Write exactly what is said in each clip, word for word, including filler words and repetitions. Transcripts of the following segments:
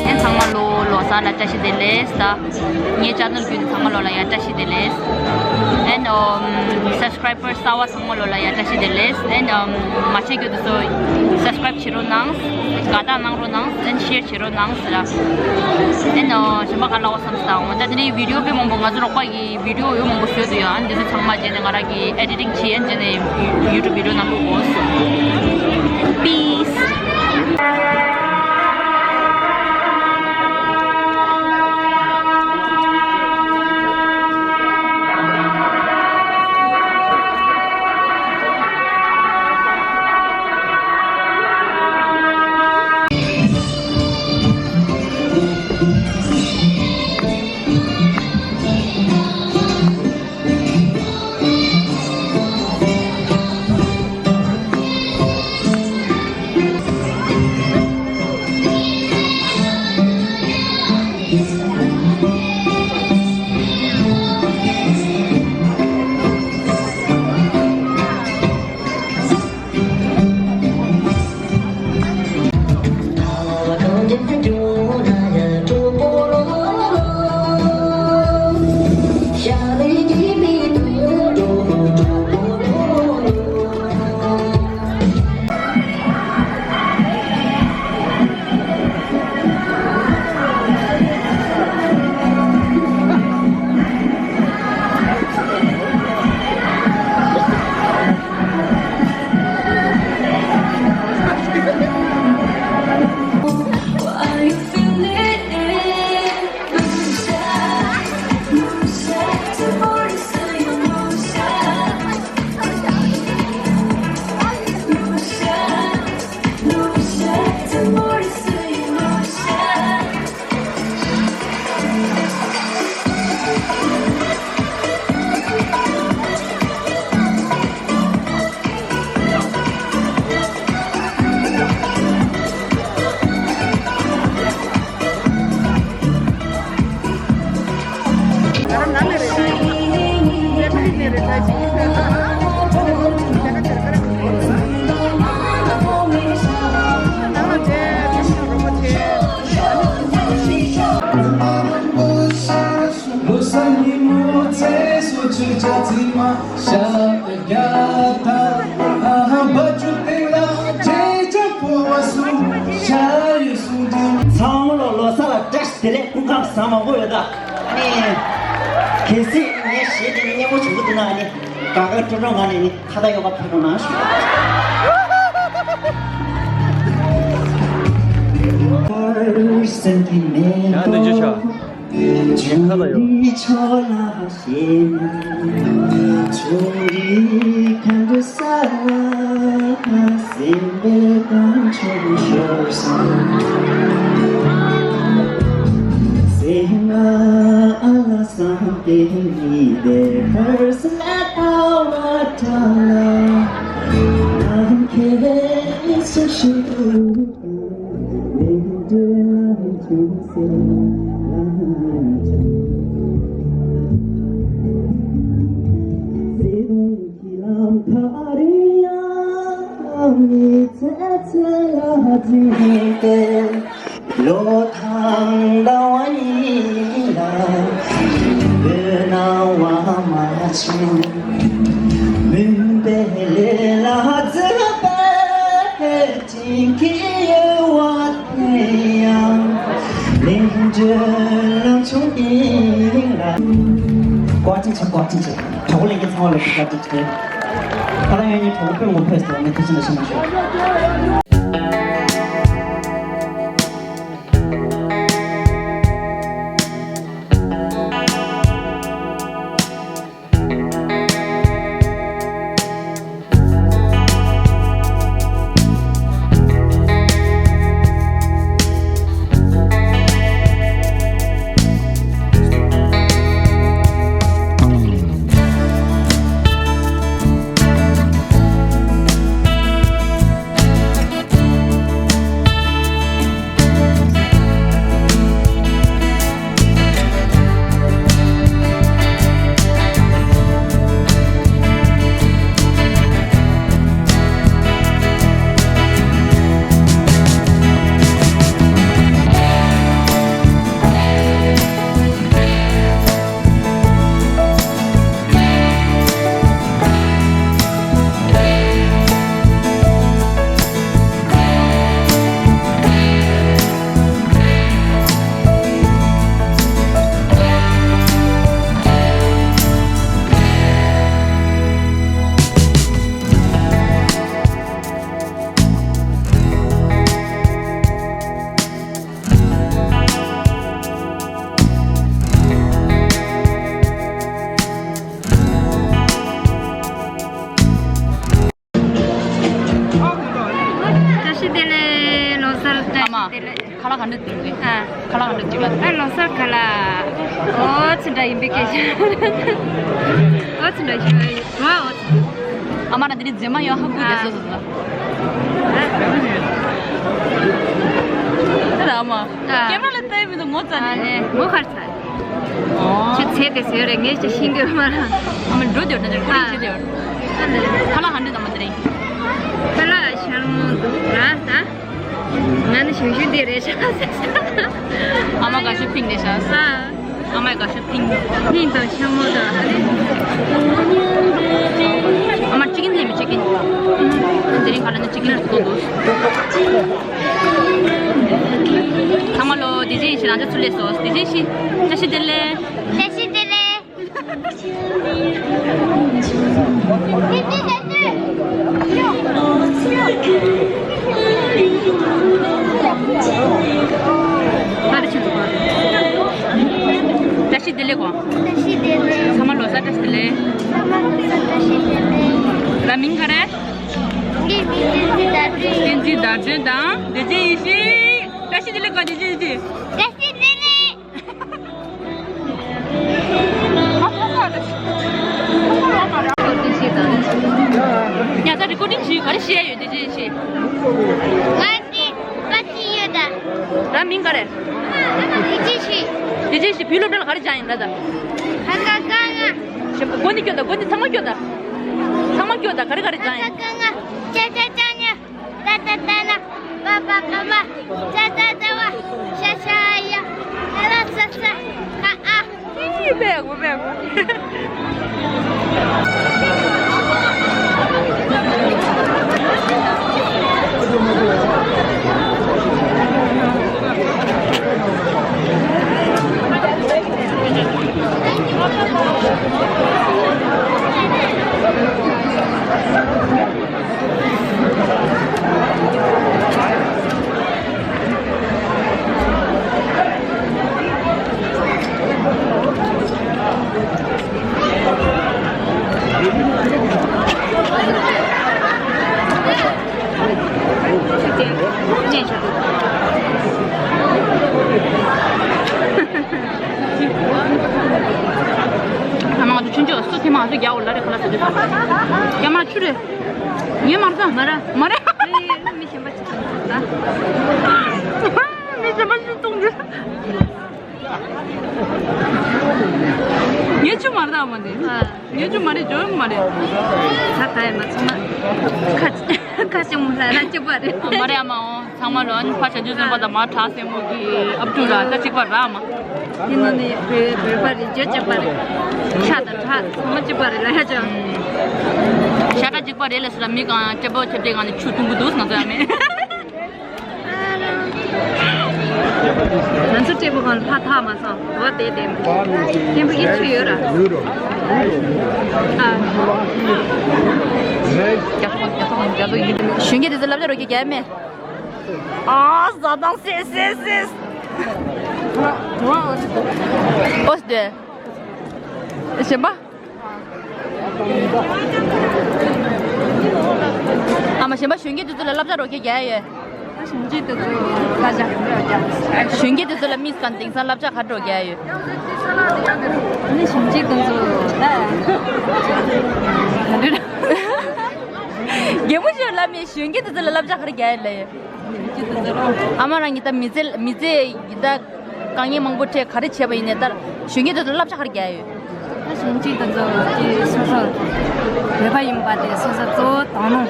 ཨེན་ཚང་མ་ལོ་ལོ་གསར་ལ་བཀྲ་ཤིས་བདེ་ལེགས། ད་ངའི་ཅེ་ནལ་བརྒྱུད་ནས་ཚང་མ་ལོ་ལ་ཡང་བཀྲ་ཤིས་བདེ་ལེགས། ཨེན་ཨོ་སབ་སི་ཀྲའི་བར་གསར་བ་ཚང་མ་ལོ་ལ་ཡང་བཀྲ་ཤིས་བདེ་ལེགས། ཨེན་ཨོ་མ་བྱེད་རྒྱུ་དེ་ཚོ་སབ་སི་ཀྲའིབ་བྱེད་རོགས་གནང་། དགའ་རྟགས་གནང་རོགས་གནང་། ཨེན་ཤེར་བྱེད་རོགས་གནང་ཟེར་ར། ཨེན་ཨོ་གཞན་པ་ག་ལ་བ་བསམ་སྟངས་འོ་ད་དེ་ནས་བི་ཌི་ཡོ་དཔེ་མང་པོ་ང་ཚོ་རོགས་པ་ཡི་བི་ཌི་ཡོ་ཡོད་མང་པོ་བཟོས་འདུག་ཡ། ཨ་ནི་འདི་ཚོ་ཚང་མ་རྗེས་ནས་ང་རང་གི་ཨེ་ཌི་ཊིང་བྱེད། ཨ་ནི་རྗེས་ནས་ཡུ་ཊུབ་བི་ཌི་ཡོ་ནང་བླུག་དགོས། Peace. ཚང་མ་ལོ་ལོ་གསར་ལ་བཀྲ་ཤིས་བདེ་ལེགས། སྐུ་ཁམས་བཟང་མང་པོ་ཡོད་ད། ཨ་ནི། གལ་སྲིད་ངའི་གཞས་དེ་ནི་སྙན་མོ་བྱུང་གི་འདུག་ན་ཨ་ནི། དགའ་དགའ་སྤྲོ་སྤྲོ་ངང་ནས་ནི་ཁ་བརྡ་ཡོད་པ་ཕེབས་རོགས་གནང་ཞུ། ཡང་འདི་ཅི་ཆ། ཁ་ལ་ཡོད། ལོ་དང་ཟླ་བ་གཉིས་ལ། བཀའ་དྲིན་ཆེ། བཀའ་དྲིན་ཆེ། གྲོགས་པོ་ལྷན་རྒྱས་ཚང་མ་ལ་བཀའ་དྲིན་ཆེ། ད་ལྟ་ཡང་ངའི་གྲོགས་པོ་དཔོན་ངོ་ཕེབས་སོང་། ངས་ཐུགས་རྗེ་ཆེ་ཞུ་མ་ཞུ། བཀྲ་ཤིས་བདེ་ལེགས། ལོ་གསར་བཀྲ་ཤིས་བདེ་ལེགས། ཨ་མ། ཁ་ལག་ག་འདྲ་བསྟན་གི། ཨ། ཁ་ལག་ག་འདྲ་བྱེད་པ། ཨ། ལོ་གསར་ཁ་ལག་ཨོ་ཙི་འདྲ་ཡིན་པའི་སྐད་ཆ། ཨོ་ཙི་འདྲ་ཞིག་རེད། ཨོ་ཙི། ཨ་མ་ན་དེ་རིང་མཛེས་མ་ཡོད། ཧ་གོ་ཡ་སོ་སོ་སོ། ཨ། ཨ་མ། ཨ། ཀེམ་ར་ལ་ལྟ་ཡི་མི་འདུག་ངོ་ཚ་ནས། ཨ་ནས་ངོ་ཁར་ཚ། ཨོ། ཁྱོད་ཚེ་དེ་ཟེར་རེད། ངས་ཅི་ཤེས་གི་མ་ར། ཨ་མ་འགྲོ་དེ་འདྲ་ཅིག་ཁ་ལག་བྱེད་དེ་ཡོད། ཁ་ལག་ག་འདྲ་དང་མ་དེ་རིང་། ཁ་ལག་ཤར་མོ་འདུག་ར་ད། ང་ནི་ཞང་ཞུང་འདི་རེད་ཤག་ཟེར། ཨ་མ་དགའ་ཤོས་ཕིང་རེད་ཤག་ཨ། ཨ་མའི་དགའ་ཤོས་ཕིང་། ཕིང་དང་ཤར་མོ་དང་། ཨ་མ་ཅི་ཀིན་ལེན་མི་ཅི་ཀིན། དེ་རིང་ཁ་ལག་ནི་ཅི་ཀིན་ལ་ཐུག་འདུག་ཚང་མ་ལོ་བདེ་སྐྱིད་ཡིན་ཞིག་རང་ཅག་ཚུར་ལས་སོ། བདེ་སྐྱིད་ཡིན་ཞིག་བཀྲ་ཤིས་བདེ་ལེགས། བཀྲ་ཤིས་བདེ་ལེགས། བཀྲ་ཤིས་བདེ་ལེགས་གོ། བཀྲ་ཤིས་བདེ་ལེགས། ཚང་མ་ལོ་གསར་བཀྲ་ཤིས་བདེ་ལེགས། ཚང་མ་ལོ་གསར་བཀྲ་ཤིས་བདེ་ལེགས། ལ་མིང་ག་རེ། ངའི་མིང་བསྟན་འཛིན་ཟླ་སྒྲོན། བསྟན་འཛིན་ཟླ་སྒྲོན་དང་བདེ་སྐྱིད་ཡིན་ཞིག་བཀྲ་ཤིས་བདེ་ལེགས་གོ། བདེ་སྐྱིད་ཡིན་ཞིག་བཀྲ་ཤིས་བདེ་ལེགས། ཡ་ད་རི་ཀོར་ཌིང་བྱེད། ག་རེ་བཤད་ཡོད་དེ་ཅི་ཞིག་ང་དེ་པ་ཅི་ཡོད་ད། རང་མིང་ག་རེ། དེ་ཅི་ཞིག་དེ་ཅི་ཞིག་བུ་སློབ་གྲྭ་ལ་ག་རེ་སྦྱངས་ཡིན་ན་ད། ཁ་ཁ་ཁ་ང་། ཞིམ་པོ་སྒོ་ནས་སྐྱོ་ད། སྒོ་ནས་ཚང་མ་སྐྱོ་ད། ཚང་མ་སྐྱོ་ད། ག་རེ་ག་རེ་སྦྱངས་ཡིན། ཁ་ཁ་ཁ་ང་། ཅ་ཅ་ཅ་ཉ། ཏ་ཏ་ཏ་ན། པ་པ་ཀ་མ། ཙ་ཙ་ཙ་བ། ཤ་ཤ་ཡ། ལ་ལ་ས་ས། ཁ་ཨ། ཨི་བེ་གུ་བེ་གུ། ཨ་མ་ང་ཚོ་ཆུང་ཆུང་སུ་ཐེངས་མང་སུ་རྒྱག་འོ་ལ་རེ་ཁ་ལ་ཟ་རྒྱུ་ས། རྒྱ་མ་ཆུ་རེ། ངའི་མ་རེད་ད། མ་རེད། མ་རེད། ཨེ་མི་གཞན་པ་ཅིག་ད། མི་གཞན་པ་ཅིག་གཏོང་རྒྱུ། ངའི་ཆུ་མ་རེད་ད་མ་དེ། ཨ། ངའི་ཆུ་མ་རེད། ཇོ་མ་རེད། ས་ད་ཡ་མ་ཚང་མ། ཁ་ཁ་ཅིག་མོ་ལ་ར་ཅི་པ་རེད། མ་རེད་ཨ་མ་འོ། ཚང་མ་ལོ་ཨ་ནི་ཕ་བྱ་རྒྱུ་ཟིན་པ་དང་མ་བྲག་སྲིན་མོ་གི་ཨབ་ཕྲུག་ར་ད་གཅིག་པ་ར་མ། དེ་ནང་ནས་བོད་བོད་པ་རེད། རྒྱུ་གཅིག་པ་རེད། ཤ་དང་ཁྲག་ཚང་མ་གཅིག་པ་རེད་ལ་ཧ་ཅང་། ཤ་ཁྲག་གཅིག་པ་རེད་ལ་སོ་ལ་མི་གང་སྐྱ་བོ་ཁྱབ་བརྡལ་གང་ནས་ཆུ་འཐུང་གི་འདུག་ང་ཚོ་ཡང་མེད། ང་ཚོ་སྐྱ་བོ་གང་ལ་ཕ་ཐག་མ་སོང་། འོ་དེ་དེ་མཁན་པོ་གི་ཆུ་ཡོད་ར། ཡོད་ར། ཨ། གཞོན་སྐྱེས་དེ་ཚོ་བསླབ་བྱ་རོགས་ཀྱི་རྒྱལ་མེད། ཨ་ཟ་དང་སེ་སེ་སེ། ཨོ་སྟེ། གཞན་པ། ཨ་མ་གཞན་པ་གཞོན་སྐྱེས་དེ་ཚོ་ལ་བསླབ་བྱ་རོགས་ཀྱི་རྒྱལ་ཡོད། གཞོན་སྐྱེས་དེ་ཚོ་བསླབ་བྱ་ག་འདྲ་རྒྱག་གཞོན་སྐྱེས་དེ་ཚོ་ལ་དམིགས་སྒང་དེང་སང་བསླབ་བྱ་ག་འདྲ་རྒྱག་ཡོད། ནི་གཞོན་སྐྱེས་དེ་ཚོ་ད་ག་འདྲ། རྒན་མོ་ཞིག་ལབ་མེད། གཞོན་སྐྱེས་དེ་ཚོ་ལ་བསླབ་བྱ་ག་རེ་རྒྱག་ཡོད་ལབ་ཡོད། ཨ་མ་རང་གི་ད་མི་ཚེ་མི་ཚེ་ཡི་ད་དཀའ་ངལ་མང་པོ་འཕྲད་ག་རེ་བྱས་པ་ཡིན་ནའི་ད་གཞོན་སྐྱེས་དེ་ཚོ་ལ་བསླབ་བྱ་ག་རེ་རྒྱག་ཡོད། ད་གཞོན་སྐྱེས་དེ་ཚོ་དེ་སོ་སོ་བོད་པ་ཡིན་པ་དེ་སོ་སོ་གཙོ་བོ་དང་ནོ།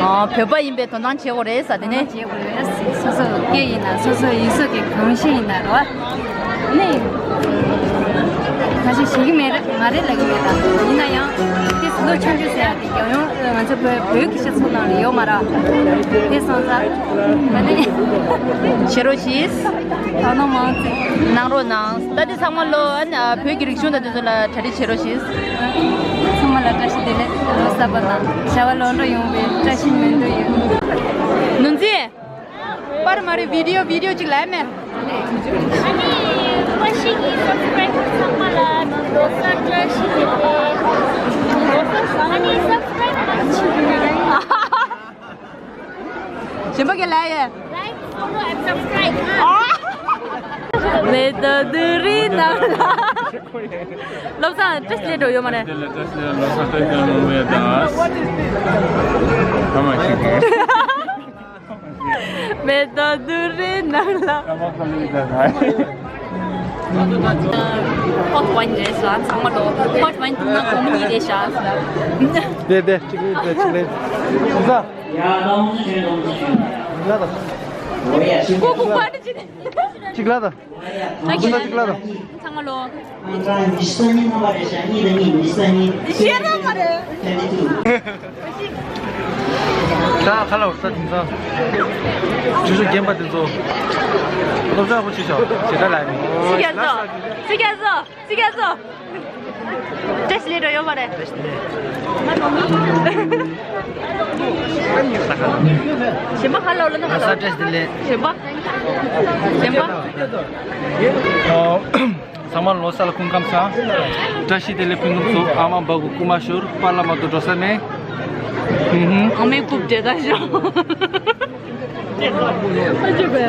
ཨ་བོད་པ་ཡིན་པའི་དོ་སྣང་བྱེད་དགོས་རེད་ཟེར་དེ་ནས། བྱེད་དགོས་རེད། སོ་སོ་སྐད་ཡིན་ན་སོ་སོ་ཡུལ་སྲོལ་གྱི་གོམས་གཤིས་ཡིན་ན་རེད་བ། ནི། ཁ་ཤས་ཤེས་ཀྱི་མེད་རེད་མ་རེད་ལབ་ཀྱི་མེད་ད། ཡིན་ན་ཡང་དེ་ལོ་ཆུང་ཆུང་ཟེར་ཡ་དེ་རྒྱལ་ཡོངས་ང་ཚོ་བོད་བོད་ཀྱི་སྤྱི་ཚོགས་ནང་ལ་ཡོད་མ་རེད། དེ་སོང་ཙང་། ང་ནི། བྱེད་རོགས་གྱིས། ད་ནང་མང་ཙི། གནང་རོགས་གནང་། ད་དེ་ཚང་མ་ལོ་ཨ་ནི་བོད་ཀྱི་རིག་གཞུང་དང་དེ་ཚོ་ལ་གྲ་སྒྲིག་བྱེད་རོགས་གྱིས། ཚང་མ་ལ་བཀྲ་ཤིས་བདེ་ལེགས། ལོ་གསར་པ་དང་བྱ་བ་ལོ་འགྲོ་ཡོང་བའི་བཀྲ་ཤིས་སྨོན་འདུན་ཡོད། ནོར་འཛིན། པར་མ་རེད། བི་ཌི་ཡོ་བི་ཌི་ཡོ་གཅིག་ལབ་མེད། ཨ་ནི་བཀྲ་ཤིས་ཀྱི་སབ་སི་ཀ་རའིབ་པར་ཚང་མ་ལ་ལོ་གསར་བཀྲ་ཤིས་བདེ་ལེགས། ལོ་གསར་ཨ་ནི་སབ་སི་ཀ་རའིབ་པར་ཆེད་དུ་ཡང་། གཞན་པ་ག་ལབ་ཡོད། Like, follow and subscribe. མེ་ཏོག་དུ་རིང་ནང་ལ། བློ་བཟང་བཀྲ་ཤིས་བདེ་ལེགས་འགྲོ་ཡོད་མ་རེད། བཀྲ་ཤིས་བདེ་ལེགས། ལོ་གསར་བཀྲ་ཤིས་བདེ་ལེགས། ཨ་མ་ཞིག་གིས། མེ་ཏོག་དུ་རིང་ནང་ལ། ཧོཊ་ཝའིན་རེད་ཤག་ཚང་མ་ལོ་ཧོཊ་ཝའིན་འཐུང་ན་སྒོར་མོ་གཉིས་རེད་ཤག་དེ་དེ་གཅིག་རེད། དེ་གཅིག་རེད། ཟ། ཡ་ལོངས་ཞུ་ལོངས་ཞུ། ལ་དང་། ཀོ་ཀོ་པ་ཏི་ཅི་ནས། གཅིག་ལ་དང་། གཅིག་ལ་དང་། ཚང་མ་ལོ། ཨང་ཀང་ཉི་ཤུ་རྩ་གཉིས་རྣམ་པ་རེད་ཤག་གཉིས་དང་གཉིས་ཉི་ཤུ་རྩ་གཉིས། ཤེས་རབ་མ་རེད། ད་ཁ་ལ་བར་ས་དེང་སང་ཇུ་ཇུ་རྒན་པ་དེ་ཚོ་སློབ་གྲྭ་ཧོ་ཆི་ཤོག་ཇི་ལྟར་ལ་ཡིན། སི་ཀ་ཟོ། སི་ཀ་ཟོ། སི་ཀ་ཟོ། བཀྲ་ཤིས་བདེ་ལེགས་འགྲོ་ཡོད་མ་རེད། བཀྲ་ཤིས་བདེ་ལེགས། གཞན་པ་ཁ་ལོ་ལོ་ན་ཁ་ལོ། བཀྲ་ཤིས་བདེ་ལེགས། གཞན་པ། གཞན་པ། ཨོ། ཚང་མ་ལོ་གསར་ལ་སྐུ་ཁམས་བཟང་། བཀྲ་ཤིས་བདེ་ལེགས། ཕུན་སུམ་ཚོགས། ཨ་མ་འབའ་ཁུག་རྐུ་མ་ཤོར། པཱ་ལགས་མ་གཏོགས་འགྲོ་ས་མེད། ཧུམ་ཧུམ། ཨ་མའི་རྐུབ་འདྲེ་ད་ཤོག་ཨ་ཅོ་བས།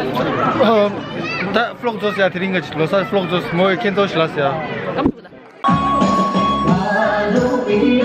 ཨ། ད་ཕློག་རྫོགས་ཟེར་ཡ་དེ་རིང་གི་ལོ་གསར་ཕློག་རྫོགས། མོ་ཡི་ཁྱེད་ཚོ་ཞིག་ལ་ཟེར་ཡ། ཀམ་ཐུག་ད། བཅོ་བརྒྱད།